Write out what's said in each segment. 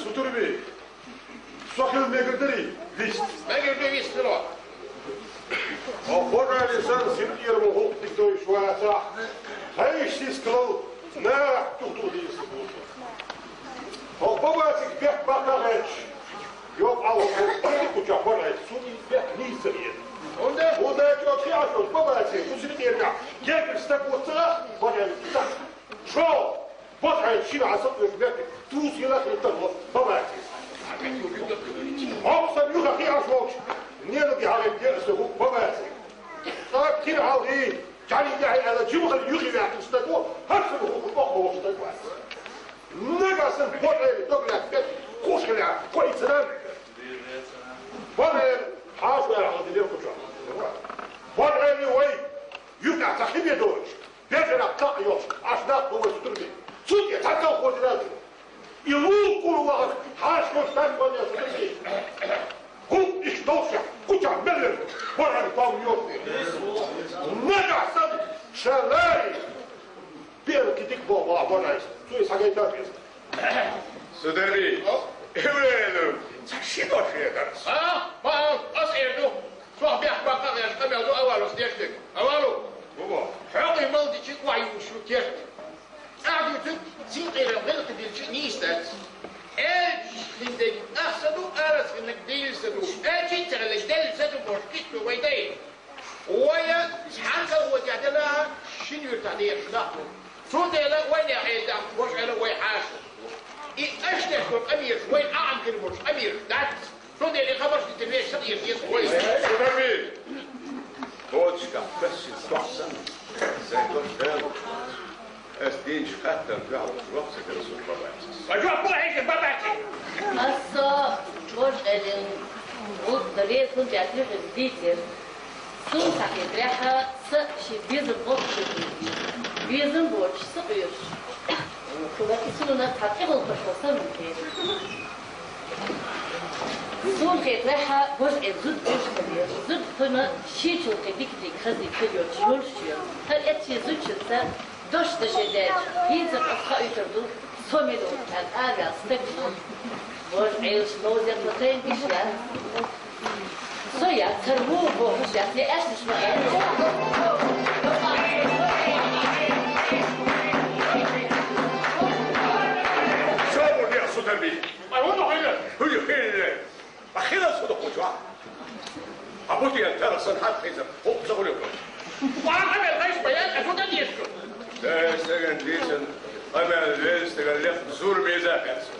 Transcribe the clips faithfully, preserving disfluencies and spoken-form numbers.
Сутарбий, со хила мегар дарий вист? Мегар да вист хила. О, Божали сан сима тӀера мо хӀух дика дойш вацахь, хьайша сискалал нах тух-тух дийца бу. О, Бабациг бехк баккха гӀерташ, йоп, алхо, дика куча Божали, цунна бехк нийса ца хета. ХӀунда? ХӀунда аьлча оцу хи Ӏаш йолчу Бабациг, цу сима тӀера гергара стаг ву ца гӀа, Божали ца. Шо! Бозхьайна шина хьан сакъоьхуш бертиг, тус йила хила тарло, Бабаци. Хьо сан юха хиъаш волчу ненан тӀе хьалхийна аса хӀума, Бабаци. ЦӀа кхин хьалхий, чӀарий тӀаьхье аьлла, жимахана юхе ваьккхина стаг ву, хӀара сан хӀума боху волу стаг вац. Нагахь сан Бозхьайна дог лаьцна бертиг, кхуш хилахь, кхо и ца нан. Бозхьайна хьаша ваьлла хьалха динера кху чохь. Бозхьайна вай, юхнехь цхьа хи бен доцуш. Бежарах кхаъ йолуш, аш нах бу вай Сутарбий. Цу тӀе цхьа талхо дина ду. И лула кхула вахарх хьаша йолуш стаг ван я Сутарбий. ХӀун иштта долуш, кху чохь мел верг, Божали ком йоху. Нагахь санна ша лари, бен кхин дика боху ван Божали, цуьнга схьагайта беза. Сутарбий, Ивлейлу, ца ши дош хетарс. А, ма, ас эр ду. Чохь бехк баккха а гӀерташ къамел ду авалус деш дерг. Авалу! Хьокъий мал дичи охьаюьйш ю керт. ЦӀахь дуьйцург синкъеран гӀиллакх дилчи нийса дац. Аьлча хин дерг ах са ду, араз хиннарг дийла са ду. Аьлча ца хилча делла са ду бохуш кхетта вай дай. Вая цхьана колхозехь делахь, шина юьртахь дехаш нах бу. Цундела вайнех Ӏедда, ваша Ӏела вай хьаша. И аша деш долу къамелаш вайн Ӏам хир болуш къамелаш дац. Цундела и хабарш дитина вешан сакъера деза вай. Сутарбий! Кхочушкахь кхаьччина сох санна, сайн дош Дала луш вац. Ас динчу хаттарна жоп луш вац аса, Бабаци. Ма жоп бу хьайга, Бабаци! Аса Божалин гӀуллакх дан веза хӀунда аьлча юьхьанца дийцира. Цунна схьахетарехь, сан ши безам болчу, безам боцуш сан къоьшуш. Хила и суна цхьа тӀехула пашо санна хета. Суна хетарехь, Божалин зуда гуш ца деза. Зуда кхуьнан шичул кхин диканиг, хазаниг хир йоцуш йолуш ю. ХӀара эццахь зудчуьнца дош дашийна даьлча, хӀинца аса хаийтур ду, со мила ву аьлла, араваьлла стаг ву. Божа Ӏелаш ловза тхо тайна гиш яц. Со яц, хӀара ву бохуш яц, я аьшнаш ма аьлла. Собар де, Сутарбий! Ай, хӀун ду хилла? ХӀун ду хилла? Ма хилла со ду кху чохь. А бутен тарх сан хьан хезар, хӀуъа ца хуьлу. Ван къамел хайш баян, а зуда дезаш ду. Дай стаган дийцина, къамел веза стаган лекха зур беза хеза.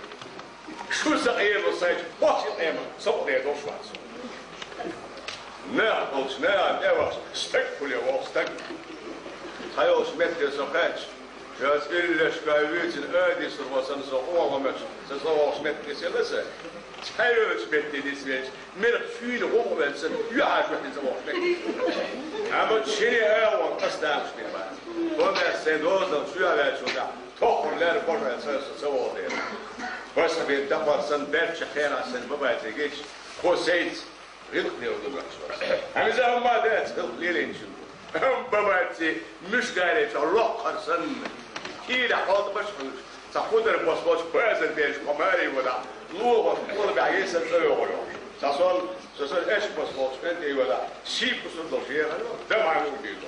Шу сан къемал сайчу, боху сан къемал, со къу дер долуш вац. Нах долчу нахана тӀе а вахча, стаг хуьле воху стаг. Цхьайолчу метте со кхаьчча, шаьш иллешка вуьйцина адисур вац сан со къонахмаш, сан со вохуш метте села сан. Цхьайолчу метте дисвелча, мелха чуьйна гӀулгӀа велла сан, юьхьа чохь дина сан вохуш метте. Амма шине а вон ас дамаш бина бац. Бо мел сайн дозал чуьйхьа ваьллачунна, тоххар лер божа сан со ца вогӀу дела. Баса бен дакъор сан баьрчча хенахь сан бабай ца геча, кхо сайца гӀиллакх леладо моьттуш вара. Амма иза амма дац гӀиллакх лелийначун. Амма бабаци муьш галечохь локкхар санна, кийрахь хьолтӀамаш а хуьлуш, цхьа худар бос болчу базар бераш кхо маре вадахь, лохо кхула баьхьа сан цӀа йогӀур йолуш. Цхьа сон, со сан эшка бос болчу кӀентий вадахь, ший кусур долуш ехар йолуш, дама хьан муха дийр ду.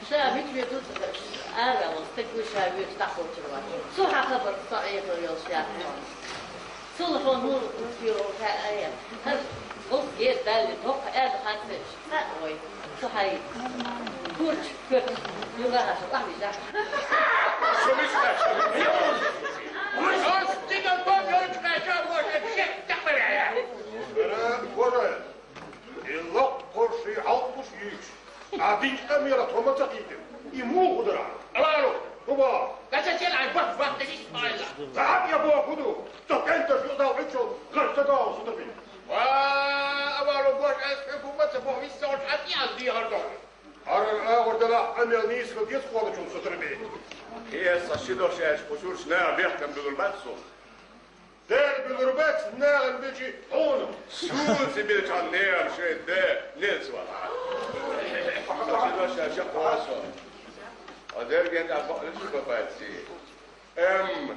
Ша мича веза ду ца хууш, араваьлла стаг ву ша вуьйцу дӀахӀоттур вац. Цу хьан хабар со Ӏехар йолуш яц хьуна. Цул хьуна хӀун ду ца хаьа, хӀара гӀуллакх герга далле, тохха аьлла хатта цхьаъ вай. Цу хьайн курча коьрта юха хьаша къахьлижахь. Со мича кхаьчча? Со стигал бан йолчу кхаьча, вожа шек тӀекхваряя. Бора, бора, и лакха кхорший хьалкхуш йийцуш. Ахь динчу къамелах тхо ма ца кхийтира. И муха дара? Алару! ХӀун боху? Даца сел ай бах бах деза исмаила. Цхьа хьан я боху ду? Цо кӀенташ юкъадал Ӏуьччул гӀар ца догӀу Сутарбий. Ва, авару бош ас хӀу ма ца боху, виссалгӀачу хьан тӀе аз дехар догӀу. ХӀара агӀор далахь къамел нийса хила деза кхолачун Сутарбий. Кхин аса ши дош аьлча кху чуьрчу наха бехкам буьлур бац суна. Дера буьлур бац нахана бечи хьуна. Суна ца бечи хьан нехам шайн де, ненца вала. Ша ша ша кхоса. А дерген а бакъ личи бабаци. Эм,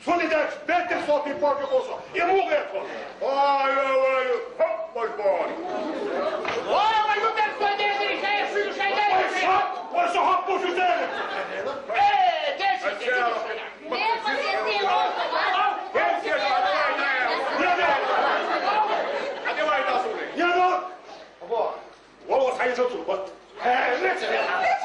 Sulle deci, venti soldi in pochi cosa. E mo che fa? Vai, vai, vai, hop, vai, vai. Ora, ma io penso di essere, che è successo? Poi sa, poi sa, poi succede. Eh, deci, deci. Che sia, vai, vai, vai. Andiamo da sole. Io no. Uomo, sai, sono sul botto. Eh, invece, eh,